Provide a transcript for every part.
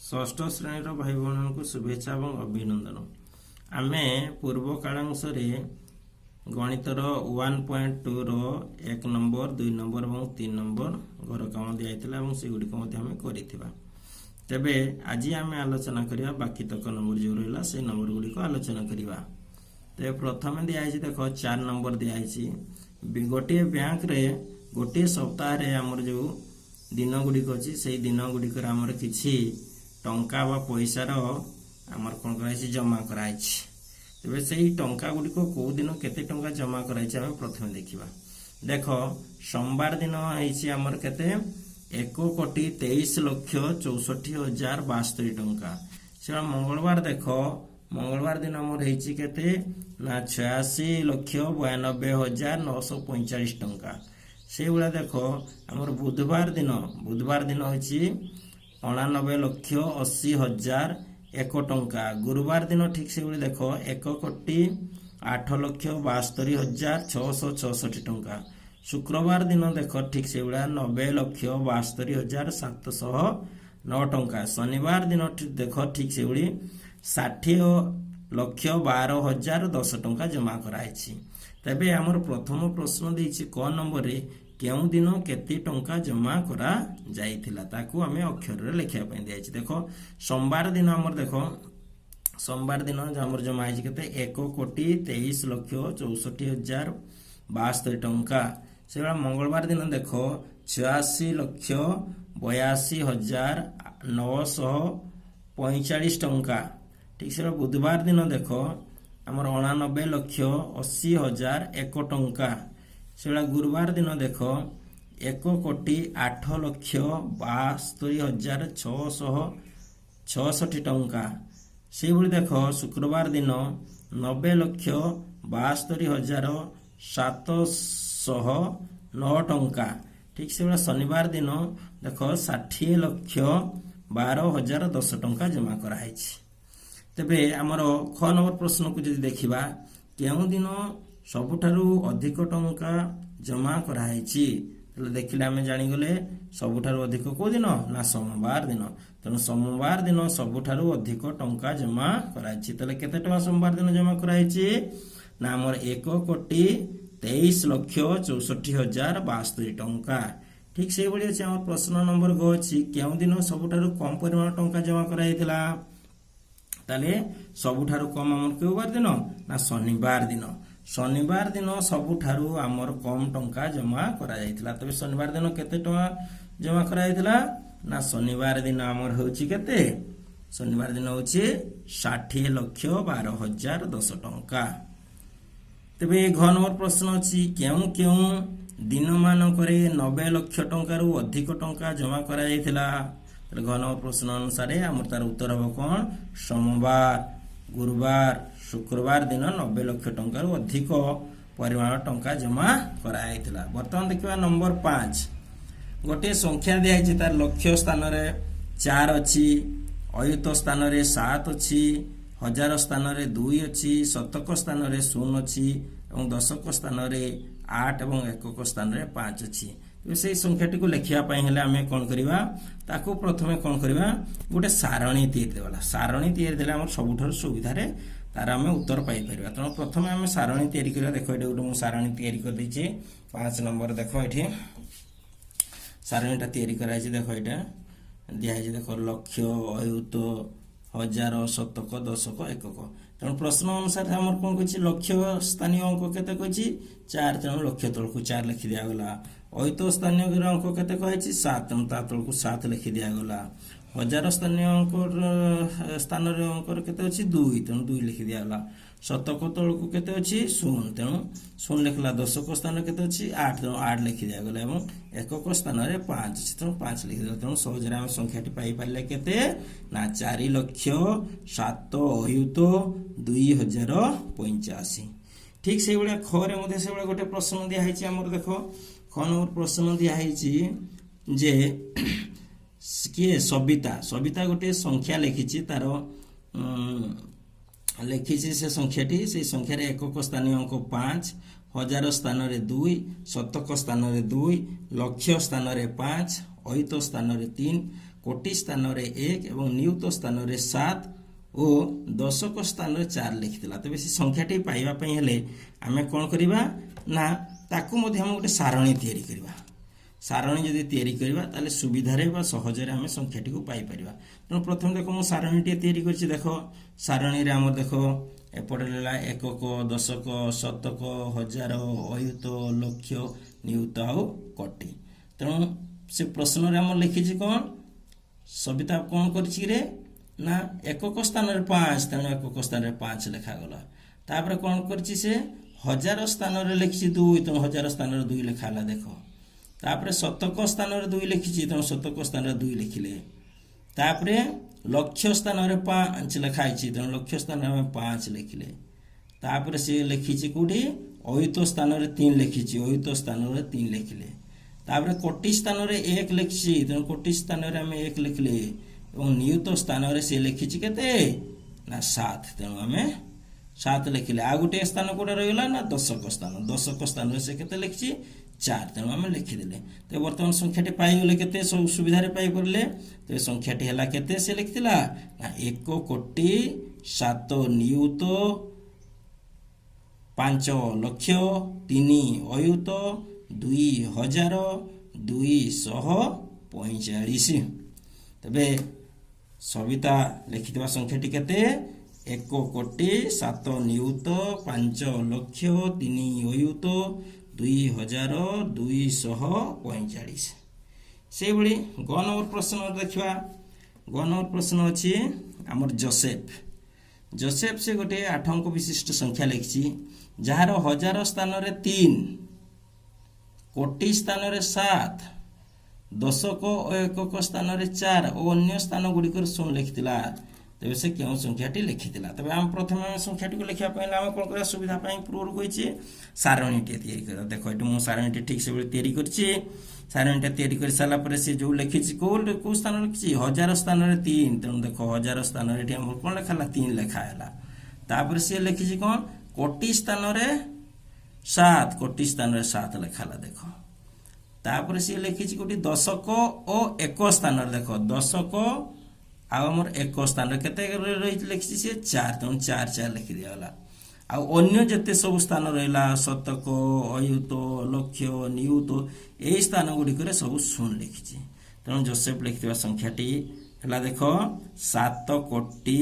ଷଷ୍ଠ ଶ୍ରେଣୀର ଭାଇ ଭଉଣୀମାନଙ୍କୁ ଶୁଭେଚ୍ଛା ଏବଂ ଅଭିନନ୍ଦନ। ଆମେ ପୂର୍ବ କାଳାଂଶରେ ଗଣିତର 1.2ର 1 ନମ୍ବର, 2 ନମ୍ବର ଏବଂ 3 ନମ୍ବର ଘର କାମ ଦିଆଯାଇଥିଲା ଏବଂ ସେଗୁଡ଼ିକ ମଧ୍ୟ ଆମେ କରିଥିବା। ତେବେ ଆଜି ଆମେ ଆଲୋଚନା କରିବା ବାକି ତକ ନମ୍ବର ଯେଉଁ ରହିଲା, ସେଇ ନମ୍ବର ଗୁଡ଼ିକ ଆଲୋଚନା କରିବା। ତେବେ ପ୍ରଥମେ ଦିଆହେଇଛି ଦେଖ, 4 ନମ୍ବର ଦିଆହେଇଛି। ଗୋଟିଏ ବ୍ୟାଙ୍କରେ ଗୋଟିଏ ସପ୍ତାହରେ ଆମର ଯେଉଁ ଦିନ ଗୁଡ଼ିକ ଅଛି, ସେଇ ଦିନ ଗୁଡ଼ିକରେ ଆମର କିଛି ଟଙ୍କା ବା ପଇସାର ଆମର କ'ଣ କରାଯାଇଛି? ଜମା କରାଯାଇଛି। ତେବେ ସେଇ ଟଙ୍କା ଗୁଡ଼ିକ କୋଉ ଦିନ କେତେ ଟଙ୍କା ଜମା କରାଯାଇଛି, ଆମେ ପ୍ରଥମେ ଦେଖିବା। ଦେଖ, ସୋମବାର ଦିନ ହେଇଛି ଆମର କେତେ? 1,23,64,072 ଟଙ୍କା। ସେଟା ମଙ୍ଗଳବାର ଦେଖ, ମଙ୍ଗଳବାର ଦିନ ଆମର ହେଇଛି କେତେ ନା 86,92,945 ଟଙ୍କା। ସେଇଭଳିଆ ଦେଖ, ଆମର ବୁଧବାର ଦିନ, ବୁଧବାର ଦିନ ହେଇଛି 89,80,001 ଟଙ୍କା। ଗୁରୁବାର ଦିନ ଠିକ ସେଇଭଳି ଦେଖ, 1,08,72,666 ଟଙ୍କା। ଶୁକ୍ରବାର ଦିନ ଦେଖ, ଠିକ ସେଇଭଳିଆ 90,72,709 ଟଙ୍କା। ଶନିବାର ଦିନ ଦେଖ, ଠିକ ସେଇଭଳି 60,12,010 ଟଙ୍କା ଜମା କରାହେଇଛି। ତେବେ ଆମର ପ୍ରଥମ ପ୍ରଶ୍ନ ଦେଇଛି କ ନମ୍ବରରେ, କେଉଁ ଦିନ କେତେ ଟଙ୍କା ଜମା କରାଯାଇଥିଲା, ତାକୁ ଆମେ ଅକ୍ଷରରେ ଲେଖିବା ପାଇଁ ଦିଆଯାଇଛି। ଦେଖ, ସୋମବାର ଦିନ ଆମର, ଦେଖ, ସୋମବାର ଦିନ ଆମର ଜମା ହେଇଛି କେତେ? 1,23,64,072 ଟଙ୍କା। ସେଭଳିଆ ମଙ୍ଗଳବାର ଦିନ ଦେଖ, 86,82,945 ଟଙ୍କା। ଠିକ ସେଭଳିଆ ବୁଧବାର ଦିନ ଦେଖ, ଆମର 89,80,001 ଟଙ୍କା। ସେଭଳିଆ ଗୁରୁବାର ଦିନ ଦେଖ, 1,08,72,666 ଟଙ୍କା। ସେଇଭଳି ଦେଖ, ଶୁକ୍ରବାର ଦିନ 90,72,709 ଟଙ୍କା। ଠିକ ସେଇଭଳିଆ ଶନିବାର ଦିନ ଦେଖ, 60,12,010 ଟଙ୍କା ଜମା କରାହେଇଛି। ତେବେ ଆମର ଖ ନମ୍ବର ପ୍ରଶ୍ନକୁ ଯଦି ଦେଖିବା, କେଉଁ ଦିନ ସବୁଠାରୁ ଅଧିକ ଟଙ୍କା ଜମା କରାହେଇଛି? ତାହେଲେ ଦେଖିଲେ ଆମେ ଜାଣିଗଲେ, ସବୁଠାରୁ ଅଧିକ କୋଉ ଦିନ ନା ସୋମବାର ଦିନ। ତେଣୁ ସୋମବାର ଦିନ ସବୁଠାରୁ ଅଧିକ ଟଙ୍କା ଜମା କରାଯାଇଛି। ତାହେଲେ କେତେ ଟଙ୍କା ସୋମବାର ଦିନ ଜମା କରାହେଇଛି ନା ଆମର 1,23,64,072 ଟଙ୍କା। ଠିକ ସେଇଭଳି ଅଛି ଆମର ପ୍ରଶ୍ନ ନମ୍ବର ଗ ଅଛି, କେଉଁ ଦିନ ସବୁଠାରୁ କମ ପରିମାଣ ଟଙ୍କା ଜମା କରାଯାଇଥିଲା? ତାହେଲେ ସବୁଠାରୁ କମ ଆମର କେଉଁ ବାର ଦିନ ନା ଶନିବାର ଦିନ। ଶନିବାର ଦିନ ସବୁଠାରୁ ଆମର କମ ଟଙ୍କା ଜମା କରାଯାଇଥିଲା। ତେବେ ଶନିବାର ଦିନ କେତେ ଟଙ୍କା ଜମା କରାଯାଇଥିଲା ନା ଶନିବାର ଦିନ ଆମର ହେଉଛି କେତେ? ଶନିବାର ଦିନ ହେଉଛି 60,12,010 ଟଙ୍କା। ତେବେ ଘ ନମ୍ବର ପ୍ରଶ୍ନ ଅଛି, କେଉଁ କେଉଁ ଦିନମାନଙ୍କରେ 90 ଲକ୍ଷ ଟଙ୍କାରୁ ଅଧିକ ଟଙ୍କା ଜମା କରାଯାଇଥିଲା? ତାହେଲେ ଘ ନମ୍ବର ପ୍ରଶ୍ନ ଅନୁସାରେ ଆମର ତାର ଉତ୍ତର ହେବ କ'ଣ? ସୋମବାର, ଗୁରୁବାର, ଶୁକ୍ରବାର ଦିନ 90 ଲକ୍ଷ ଟଙ୍କାରୁ ଅଧିକ ପରିମାଣ ଟଙ୍କା ଜମା କରାଯାଇଥିଲା। ବର୍ତ୍ତମାନ ଦେଖିବା ନମ୍ବର 5। ଗୋଟିଏ ସଂଖ୍ୟା ଦିଆଯାଇଛି, ତାର ଲକ୍ଷ ସ୍ଥାନରେ 4 ଅଛି, ଅୟୁତ ସ୍ଥାନରେ 7 ଅଛି, ହଜାର ସ୍ଥାନରେ 2 ଅଛି, ଶତକ ସ୍ଥାନରେ 0 ଅଛି ଏବଂ ଦଶକ ସ୍ଥାନରେ 8 ଏବଂ ଏକକ ସ୍ଥାନରେ 5 ଅଛି। ତେବେ ସେଇ ସଂଖ୍ୟାଟିକୁ ଲେଖିବା ପାଇଁ ହେଲେ ଆମେ କ'ଣ କରିବା? ତାକୁ ପ୍ରଥମେ କ'ଣ କରିବା? ଗୋଟେ ସାରଣୀ ତିଆରି ଦେବା। ସାରଣୀ ତିଆରି ଦେଲେ ଆମର ସବୁଠାରୁ ସୁବିଧାରେ ତାର ଆମେ ଉତ୍ତର ପାଇପାରିବା। ତେଣୁ ପ୍ରଥମେ ଆମେ ସାରଣୀ ତିଆରି କରିବା। ଦେଖ, ଏଠି ଗୋଟେ ମୁଁ ସାରଣୀ ତିଆରି କରିଦେଇଛି। 5 ନମ୍ବର ଦେଖ, ଏଠି ସାରଣୀଟା ତିଆରି କରାଯାଇଛି। ଦେଖ, ଏଇଟା ଦିଆହେଇଛି। ଦେଖ, ଲକ୍ଷ, ଅୟୁତ, ହଜାର, ଶତକ, ଦଶକ, ଏକକ। ତେଣୁ ପ୍ରଶ୍ନ ଅନୁସାରେ ଆମର କ'ଣ କହିଛି? ଲକ୍ଷ ସ୍ଥାନୀୟ ଅଙ୍କ କେତେ କହିଛି? 4। ତେଣୁ ଲକ୍ଷ ତଳକୁ 4 ଲେଖି ଦିଆଗଲା। ଅୟୁତ ସ୍ଥାନୀୟ ଅଙ୍କ କେତେ କହିଛି? 7। ତେଣୁ ତା ତଳକୁ 7 ଲେଖି ଦିଆଗଲା। ହଜାର ସ୍ଥାନୀୟ ଅଙ୍କର ସ୍ଥାନରେ ଅଙ୍କର କେତେ ଅଛି? 2। ତେଣୁ 2 ଲେଖି ଦିଆଗଲା। ଶତକ ତଳକୁ କେତେ ଅଛି? 0। ତେଣୁ 0 ଲେଖିଲା। ଦଶକ ସ୍ଥାନରେ କେତେ ଅଛି? 8। ତେଣୁ 8 ଲେଖି ଦିଆଗଲା ଏବଂ ଏକକ ସ୍ଥାନରେ 5 ଅଛି, ତେଣୁ 5 ଲେଖି ଦିଆଗଲା। ତେଣୁ ସହଜରେ ଆମେ ସଂଖ୍ୟାଟି ପାଇପାରିଲେ କେତେ ନା 4 ଲକ୍ଷ 7 ଅୟୁତ 2085। ଠିକ ସେଇଭଳିଆ ଖରେ ମଧ୍ୟ ସେଇଭଳିଆ ଗୋଟେ ପ୍ରଶ୍ନ ଦିଆହେଇଛି ଆମର। ଦେଖ, ଖ ନମ୍ବର ପ୍ରଶ୍ନ ଦିଆହେଇଛି ଯେ କିଏ ସବିତା, ସବିତା ଗୋଟିଏ ସଂଖ୍ୟା ଲେଖିଛି। ତାର ଲେଖିଛି ସେ ସଂଖ୍ୟାଟି, ସେଇ ସଂଖ୍ୟାରେ ଏକକ ସ୍ଥାନୀୟ ଅଙ୍କ 5, ହଜାର ସ୍ଥାନରେ 2, ଶତକ ସ୍ଥାନରେ 2, ଲକ୍ଷ ସ୍ଥାନରେ 5, ଅୟୁତ ସ୍ଥାନରେ 3, କୋଟି ସ୍ଥାନରେ 1 ଏବଂ ନିୟୁତ ସ୍ଥାନରେ 7 ଓ ଦଶକ ସ୍ଥାନରେ 4 ଲେଖିଥିଲା। ତେବେ ସେ ସଂଖ୍ୟାଟି ପାଇବା ପାଇଁ ହେଲେ ଆମେ କ'ଣ କରିବା ନା, ତାକୁ ମଧ୍ୟ ଆମେ ଗୋଟେ ସାରଣୀ ତିଆରି କରିବା। ସାରଣୀ ଯଦି ତିଆରି କରିବା, ତାହେଲେ ସୁବିଧାରେ ବା ସହଜରେ ଆମେ ସଂଖ୍ୟାଟିକୁ ପାଇପାରିବା। ତେଣୁ ପ୍ରଥମେ ଦେଖ, ମୁଁ ସାରଣୀଟିଏ ତିଆରି କରିଛି। ଦେଖ, ସାରଣୀରେ ଆମର ଦେଖ, ଏପଟେ ହେଲା ଏକକ, ଦଶକ, ଶତକ, ହଜାର, ଅୟୁତ, ଲକ୍ଷ, ନିୟୁତ ଆଉ କୋଟି। ତେଣୁ ସେ ପ୍ରଶ୍ନରେ ଆମର ଲେଖିଛି କ'ଣ? ସବିତା କ'ଣ କରିଛି ରେ ନା, ଏକକ ସ୍ଥାନରେ 5। ତେଣୁ ଏକକ ସ୍ଥାନରେ 5 ଲେଖାଗଲା। ତାପରେ କ'ଣ କରିଛି ସେ? ହଜାର ସ୍ଥାନରେ ଲେଖିଛି 2। ତେଣୁ ହଜାର ସ୍ଥାନରେ 2 ଲେଖା ହେଲା, ଦେଖ। ତାପରେ ଶତକ ସ୍ଥାନରେ 2 ଲେଖିଛି। ତେଣୁ ଶତକ ସ୍ଥାନରେ 2 ଲେଖିଲେ। ତାପରେ ଲକ୍ଷ ସ୍ଥାନରେ 5 ଲେଖା ହେଇଛି। ତେଣୁ ଲକ୍ଷ ସ୍ଥାନରେ ଆମେ 5 ଲେଖିଲେ। ତାପରେ ସେ ଲେଖିଛି କୋଉଠି? ଅୟୁତ ସ୍ଥାନରେ 3 ଲେଖିଛି। ଅୟୁତ ସ୍ଥାନରେ 3 ଲେଖିଲେ। ତାପରେ କୋଟି ସ୍ଥାନରେ 1 ଲେଖିଛି। ତେଣୁ କୋଟି ସ୍ଥାନରେ ଆମେ 1 ଲେଖିଲେ ଏବଂ ନିୟୁତ ସ୍ଥାନରେ ସେ ଲେଖିଛି କେତେ ନା 7। ତେଣୁ ଆମେ 7 ଲେଖିଲେ। ଆଉ ଗୋଟିଏ ସ୍ଥାନ କୋଉଟା ରହିଗଲା ନା ଦଶକ ସ୍ଥାନ। ଦଶକ ସ୍ଥାନରେ ସେ କେତେ ଲେଖିଛି? 4। ତେଣୁ ଆମେ ଲେଖିଦେଲେ। ତ ବର୍ତ୍ତମାନ ସଂଖ୍ୟାଟି ପାଇଗଲେ କେତେ? ସବୁ ସୁବିଧାରେ ପାଇପାରିଲେ। ତେବେ ସଂଖ୍ୟାଟି ହେଲା କେତେ ସେ ଲେଖିଥିଲା ନା, 1 କୋଟି 7 ନିୟୁତ 5 ଲକ୍ଷ 3 ଅୟୁତ 2245। ତେବେ ସବିତା ଲେଖିଥିବା ସଂଖ୍ୟାଟି କେତେ? 1 କୋଟି 7 ନିୟୁତ 5 ଲକ୍ଷ 3 ଅୟୁତ 2245। ସେଇଭଳି ଗ ନମ୍ବର ପ୍ରଶ୍ନ ଦେଖିବା। ଗ ନମ୍ବର ପ୍ରଶ୍ନ ଅଛି ଆମର ଜୋସେଫ। ଜୋସେଫ ସେ ଗୋଟିଏ 8 ଅଙ୍କ ବିଶିଷ୍ଟ ସଂଖ୍ୟା ଲେଖିଛି, ଯାହାର ହଜାର ସ୍ଥାନରେ 3, କୋଟି ସ୍ଥାନରେ 7, ଦଶକ ଓ ଏକକ ସ୍ଥାନରେ 4 ଓ ଅନ୍ୟ ସ୍ଥାନ ଗୁଡ଼ିକରେ 0 ଲେଖିଥିଲା। ତେବେ ସେ କେଉଁ ସଂଖ୍ୟାଟି ଲେଖିଥିଲା? ତେବେ ଆମେ ପ୍ରଥମେ ଆମେ ସଂଖ୍ୟାଟିକୁ ଲେଖିବା ପାଇଁ ହେଲେ ଆମେ କ'ଣ କରିବା? ସୁବିଧା ପାଇଁ ପୂର୍ବରୁ କହିଛି, ସାରଣୀଟିଏ ତିଆରି କରିବା। ଦେଖ, ଏଠି ମୁଁ ସାରଣୀଟି ଠିକ୍ ସେଭଳି ତିଆରି କରିଛି। ସାରଣୀଟା ତିଆରି କରି ସାରିଲା ପରେ ସେ ଯୋଉ ଲେଖିଛି, କୋଉ କୋଉ ସ୍ଥାନ ଲେଖିଛି? ହଜାର ସ୍ଥାନରେ 3। ତେଣୁ ଦେଖ, ହଜାର ସ୍ଥାନରେ ଏଠି ଆମର କ'ଣ ଲେଖା ହେଲା? 3 ଲେଖା ହେଲା। ତାପରେ ସିଏ ଲେଖିଛି କ'ଣ? କୋଟି ସ୍ଥାନରେ 7। କୋଟି ସ୍ଥାନରେ 7 ଲେଖା ହେଲା, ଦେଖ। ତାପରେ ସିଏ ଲେଖିଛି କୋଉଠି? ଦଶକ ଓ ଏକ ସ୍ଥାନରେ। ଦେଖ, ଦଶକ ଆଉ ଆମର ଏକ ସ୍ଥାନରେ କେତେ ରହିଛି ଲେଖିଛି ସିଏ? 4। ତେଣୁ 4 4 ଲେଖି ଦିଆଗଲା। ଆଉ ଅନ୍ୟ ଯେତେ ସବୁ ସ୍ଥାନ ରହିଲା, ଶତକ, ଅୟୁତ, ଲକ୍ଷ, ନିୟୁତ, ଏଇ ସ୍ଥାନ ଗୁଡ଼ିକରେ ସବୁ 0 ଲେଖିଛି। ତେଣୁ ଜୋସେଫ ଲେଖିଥିବା ସଂଖ୍ୟାଟି ହେଲା, ଦେଖ, 7 କୋଟି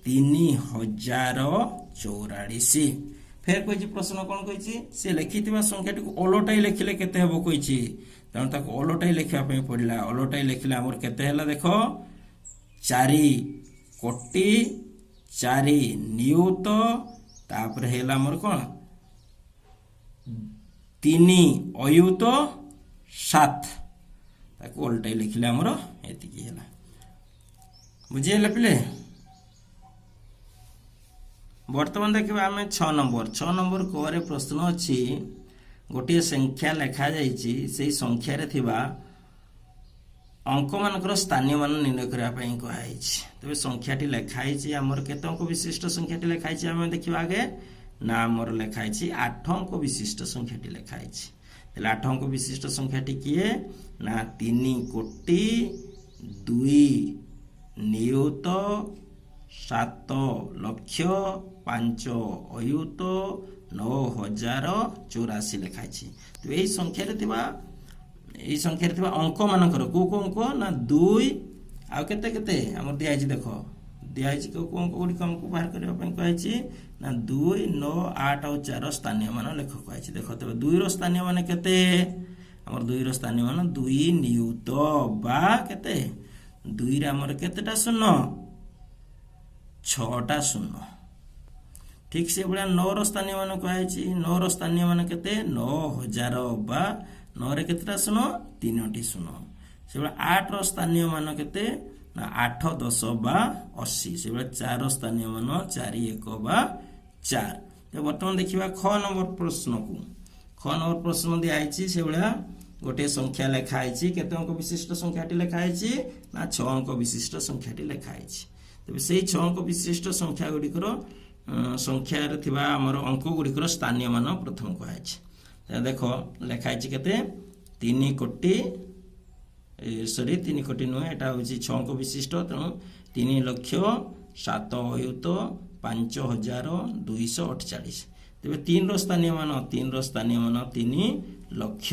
3044। ଫେର କହିଛି, ପ୍ରଶ୍ନ କ'ଣ କହିଛି? ସେ ଲେଖିଥିବା ସଂଖ୍ୟାଟିକୁ ଓଲଟାଇ ଲେଖିଲେ କେତେ ହେବ କହିଛି। ତେଣୁ ତାକୁ ଓଲଟାଇ ଲେଖିବା ପାଇଁ ପଡ଼ିଲା। ଓଲଟାଇ ଲେଖିଲେ ଆମର କେତେ ହେଲା ଦେଖ, 4 କୋଟି 4 ନିୟୁତ, ତାପରେ ହେଲା ଆମର କ'ଣ, 3 ଅୟୁତ 7। ତାକୁ ଓଲଟାଇ ଲେଖିଲେ ଆମର ଏତିକି ହେଲା। ବୁଝିହେଲା ପିଲେ? ବର୍ତ୍ତମାନ ଦେଖିବା ଆମେ 6 ନମ୍ବର। 6 ନମ୍ବର କରେ ପ୍ରଶ୍ନ ଅଛି, ଗୋଟିଏ ସଂଖ୍ୟା ଲେଖାଯାଇଛି, ସେଇ ସଂଖ୍ୟାରେ ଥିବା ଅଙ୍କମାନଙ୍କର ସ୍ଥାନୀୟ ମାନ ନିର୍ଣ୍ଣୟ କରିବା ପାଇଁ କୁହାଯାଇଛି। ତେବେ ସଂଖ୍ୟାଟି ଲେଖା ହେଇଛି ଆମର, କେତେ ଅଙ୍କ ବିଶିଷ୍ଟ ସଂଖ୍ୟାଟି ଲେଖା ହେଇଛି ଆମେ ଦେଖିବା ଆଗେ। ନା, ଆମର ଲେଖା ହେଇଛି 8 ଅଙ୍କ ବିଶିଷ୍ଟ ସଂଖ୍ୟାଟି ଲେଖା ହେଇଛି। ତାହେଲେ 8 ଅଙ୍କ ବିଶିଷ୍ଟ ସଂଖ୍ୟାଟି କିଏ ନା, 3 କୋଟି 2 ନିୟୁତ 7 ଲକ୍ଷ 5 ଅୟୁତ 9084 ଲେଖା ହେଇଛି। ତେବେ ଏଇ ସଂଖ୍ୟାରେ ଥିବା ଅଙ୍କ ମାନଙ୍କର କୋଉ କୋଉ ଅଙ୍କ ନା 2 ଆଉ କେତେ କେତେ ଆମର ଦିଆହେଇଛି। ଦେଖ, ଦିଆହେଇଛି କୋଉ କୋଉ ଅଙ୍କ ଗୁଡ଼ିକ ଆମକୁ ବାହାର କରିବା ପାଇଁ କୁହାଯାଇଛି ନା, 2, 9, 8 ଆଉ 4 ସ୍ଥାନୀୟ ମାନ ଲେଖ କୁହାଯାଇଛି। ଦେଖ, ତେବେ 2ର ସ୍ଥାନୀୟ ମାନ କେତେ? ଆମର 2ର ସ୍ଥାନୀୟ ମାନ 2 ନିୟୁତ ବା କେତେ? 2ରେ ଆମର କେତେଟା ଶୂନ? ଛଅଟା ଶୂନ। ଠିକ ସେଭଳିଆ 9ର ସ୍ଥାନୀୟ ମାନ କୁହାଯାଇଛି। 9ର ସ୍ଥାନୀୟ ମାନ କେତେ? 9000 ବା 9ରେ କେତେଟା ଶୂନ? ତିନୋଟି ଶୂନ। ସେଭଳିଆ 8ର ସ୍ଥାନୀୟ ମାନ କେତେ ନା, 8 10 ବା 80। ସେଭଳିଆ 4ର ସ୍ଥାନୀୟ ମାନ 4 1 ବା 4। ତ ବର୍ତ୍ତମାନ ଦେଖିବା ଖ ନମ୍ବର ପ୍ରଶ୍ନକୁ। ଖ ନମ୍ବର ପ୍ରଶ୍ନ ଦିଆହେଇଛି, ସେଭଳିଆ ଗୋଟିଏ ସଂଖ୍ୟା ଲେଖା ହେଇଛି। କେତେ ଅଙ୍କ ବିଶିଷ୍ଟ ସଂଖ୍ୟାଟି ଲେଖା ହେଇଛି ନା, 6 ଅଙ୍କ ବିଶିଷ୍ଟ ସଂଖ୍ୟାଟି ଲେଖା ହେଇଛି। ତେବେ ସେଇ 6 ଅଙ୍କ ବିଶିଷ୍ଟ ସଂଖ୍ୟା ଗୁଡ଼ିକର ସଂଖ୍ୟାରେ ଥିବା ଆମର ଅଙ୍କ ଗୁଡ଼ିକର ସ୍ଥାନୀୟ ମାନ ପ୍ରଥମ କୁହାଯାଇଛି। ଦେଖ, ଲେଖା ହେଇଛି କେତେ? 3 କୋଟି ସରି, 3 କୋଟି ନୁହେଁ, ଏଇଟା ହେଉଛି 6 ଅଙ୍କ ବିଶିଷ୍ଟ। ତେଣୁ 3,07,05,248। ତେବେ 3ର ସ୍ଥାନୀୟ ମାନ, 3ର ସ୍ଥାନୀୟ ମାନ 3 ଲକ୍ଷ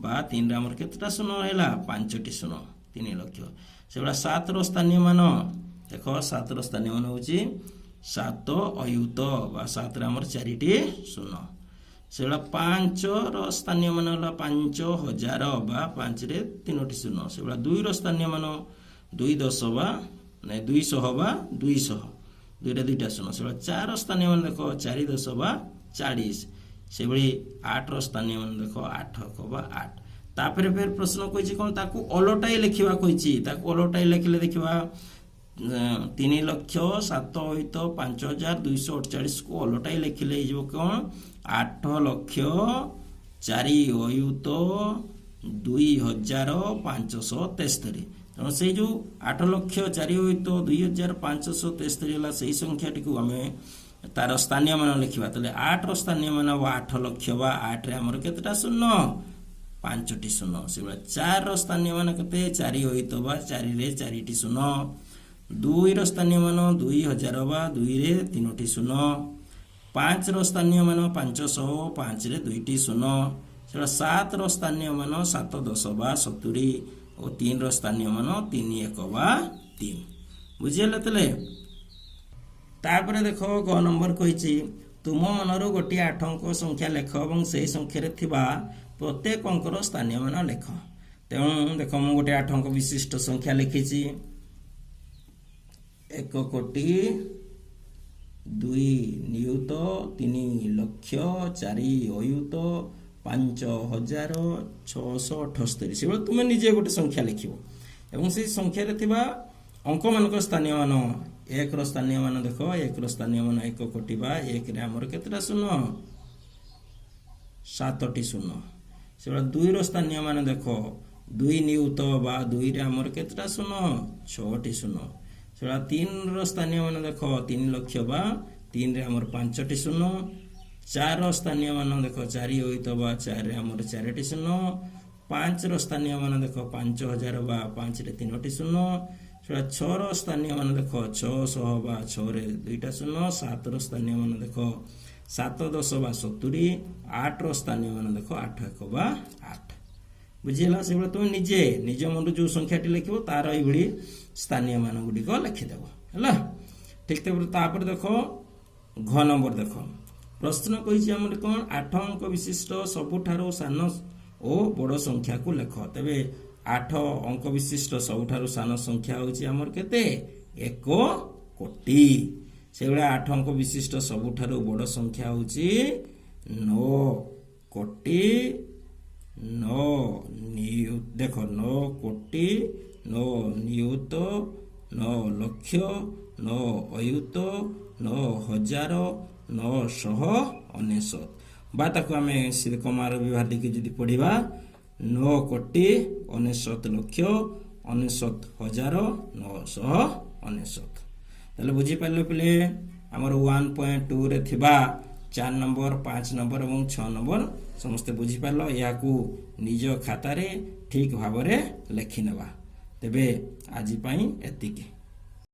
ବା 3ରେ ଆମର କେତେଟା ଶୂନ ହେଲା? 5ଟି ଶୂନ, 3 ଲକ୍ଷ। ସେଭଳିଆ 7ର ସ୍ଥାନୀୟ ମାନ ଦେଖ, 7ର ସ୍ଥାନୀୟ ମାନ ହେଉଛି 7 ଅୟୁତ ବା 7ରେ ଆମର 4ଟି ଶୂନ। ସେଭଳିଆ 5ର ସ୍ଥାନୀୟ ମାନ ହେଲା 5,000 ବା 5ରେ 3ଟି ଶୂନ। ସେଭଳିଆ 2ର ସ୍ଥାନୀୟ ମାନ 2 ଦଶ ବା ନାଇଁ, 200 ବା 200, 2ଟା 2ଟା ଶୂନ। ସେଭଳିଆ 4 ସ୍ଥାନୀୟ ମାନ ଦେଖ, 4 ଦଶ ବା 40। ସେଭଳି 8ର ସ୍ଥାନୀୟ ମାନ ଦେଖ, 8 ଏକ ବା 8। ତାପରେ ଫେର ପ୍ରଶ୍ନ କହିଛି କ'ଣ? ତାକୁ ଓଲଟାଇ ଲେଖିବା କହିଛି। ତାକୁ ଓଲଟାଇ ଲେଖିଲେ ଦେଖିବା, 3,07,05,248କୁ ଓଲଟାଇ ଲେଖିଲେ ହେଇଯିବ କ'ଣ? 8,04,02,573। ତେଣୁ ସେଇ ଯେଉଁ 8,04,02,573 ହେଲା, ସେଇ ସଂଖ୍ୟାଟିକୁ ଆମେ ତାର ସ୍ଥାନୀୟ ମାନ ଲେଖିବା। ତାହେଲେ 8ର ସ୍ଥାନୀୟ ମାନ ହେବ 8 ଲକ୍ଷ ବା 8ରେ ଆମର କେତେଟା ଶୂନ? 5ଟି ଶୂନ। ସେଭଳିଆ 4ର ସ୍ଥାନୀୟ ମାନ କେତେ? 4 ଅୟୁତ ବା 4ରେ 4ଟି ଶୂନ। 2ର ସ୍ଥାନୀୟ ମାନ 2,000 ବା 2ରେ 3ଟି ଶୂନ। 5ର ସ୍ଥାନୀୟ ମାନ 500, 5ରେ 2ଟି ଶୂନ। ସେଭଳିଆ 7ର ସ୍ଥାନୀୟ ମାନ 7 ଦଶ ବା 70 ଓ 3ର ସ୍ଥାନୀୟ ମାନ 3 ଏକ ବା 3। ବୁଝିହେଲା? ତାହେଲେ ତାପରେ ଦେଖ, ଗ ନମ୍ବର କହିଛି, ତୁମ ମନରୁ ଗୋଟିଏ 8 ଅଙ୍କ ସଂଖ୍ୟା ଲେଖ ଏବଂ ସେହି ସଂଖ୍ୟାରେ ଥିବା ପ୍ରତ୍ୟେକ ଅଙ୍କର ସ୍ଥାନୀୟ ମାନ ଲେଖ। ତେଣୁ ଦେଖ, ମୁଁ ଗୋଟିଏ 8 ଅଙ୍କ ବିଶିଷ୍ଟ ସଂଖ୍ୟା ଲେଖିଛି, 1 କୋଟି 2 ନିୟୁତ 3 ଲକ୍ଷ 4 ଅୟୁତ 5,678। ସେଭଳି ତୁମେ ନିଜେ ଗୋଟେ ସଂଖ୍ୟା ଲେଖିବ ଏବଂ ସେଇ ସଂଖ୍ୟାରେ ଥିବା ଅଙ୍କମାନଙ୍କ ସ୍ଥାନୀୟ ମାନ। 1ର ସ୍ଥାନୀୟ ମାନ ଦେଖ, 1ର ସ୍ଥାନୀୟ ମାନ 1 କୋଟି ବା 1ରେ ଆମର କେତେଟା ଶୂନ? 7ଟି ଶୂନ। ସେଭଳି 2ର ସ୍ଥାନୀୟ ମାନ ଦେଖ, 2 ନିୟୁତ ବା 2ରେ ଆମର କେତେଟା ଶୂନ? 6ଟି ଶୂନ। ସେଭଳିଆ 3ର ସ୍ଥାନୀୟ ମାନ ଦେଖ, 3 ଲକ୍ଷ ବା 3ରେ ଆମର 5ଟି ଶୂନ। 4ର ସ୍ଥାନୀୟ ମାନ ଦେଖ, 4 ଅୟୁତ ବା 4ରେ ଆମର 4ଟି ଶୂନ। 5ର ସ୍ଥାନୀୟ ମାନ ଦେଖ, 5,000 ବା 5ରେ 3ଟି ଶୂନ। ସେଭଳିଆ 6ର ସ୍ଥାନୀୟ ମାନ ଦେଖ, 600 ବା 6ରେ 2ଟା ଶୂନ। 7ର ସ୍ଥାନୀୟ ମାନ ଦେଖ, 7 ଦଶ ବା 70। 8ର ସ୍ଥାନୀୟ ମାନ ଦେଖ, 8 ଏକ ବା 8। ବୁଝିହେଲା? ସେଭଳିଆ ତୁମେ ନିଜେ ନିଜ ମନରୁ ଯେଉଁ ସଂଖ୍ୟାଟି ଲେଖିବ, ତାର ଏଇଭଳି ସ୍ଥାନୀୟ ମାନ ଗୁଡ଼ିକ ଲେଖିଦେବ। ହେଲା? ଠିକ। ତାପରେ ଦେଖ, ଘ ନମ୍ବର ଦେଖ, ପ୍ରଶ୍ନ କହିଛି ଆମର କ'ଣ? 8 ଅଙ୍କ ବିଶିଷ୍ଟ ସବୁଠାରୁ ସାନ ଓ ବଡ଼ ସଂଖ୍ୟାକୁ ଲେଖ। ତେବେ 8 ଅଙ୍କ ବିଶିଷ୍ଟ ସବୁଠାରୁ ସାନ ସଂଖ୍ୟା ହେଉଛି ଆମର କେତେ? 1 କୋଟି। ସେଇଭଳିଆ 8 ଅଙ୍କ ବିଶିଷ୍ଟ ସବୁଠାରୁ ବଡ଼ ସଂଖ୍ୟା ହେଉଛି 9 କୋଟି 9 ନିୟୁ ଦେଖ, 9 କୋଟି 9 ନିୟୁତ 9 ଲକ୍ଷ 9 ଅୟୁତ 9,999 ବା ତାକୁ ଆମେ କମାର ବ୍ୟବହାର ଦେଇକି ଯଦି ପଢ଼ିବା, 9,99,99,999। ତାହେଲେ ବୁଝିପାରିଲେ ପିଲେ, ଆମର 1.2ରେ ଥିବା 4 ନମ୍ବର, 5 ନମ୍ବର ଏବଂ 6 ନମ୍ବର ସମସ୍ତେ ବୁଝିପାରିଲ? ଏହାକୁ ନିଜ ଖାତାରେ ଠିକ୍ ଭାବରେ ଲେଖିନେବା। ତେବେ ଆଜି ପାଇଁ ଏତିକି।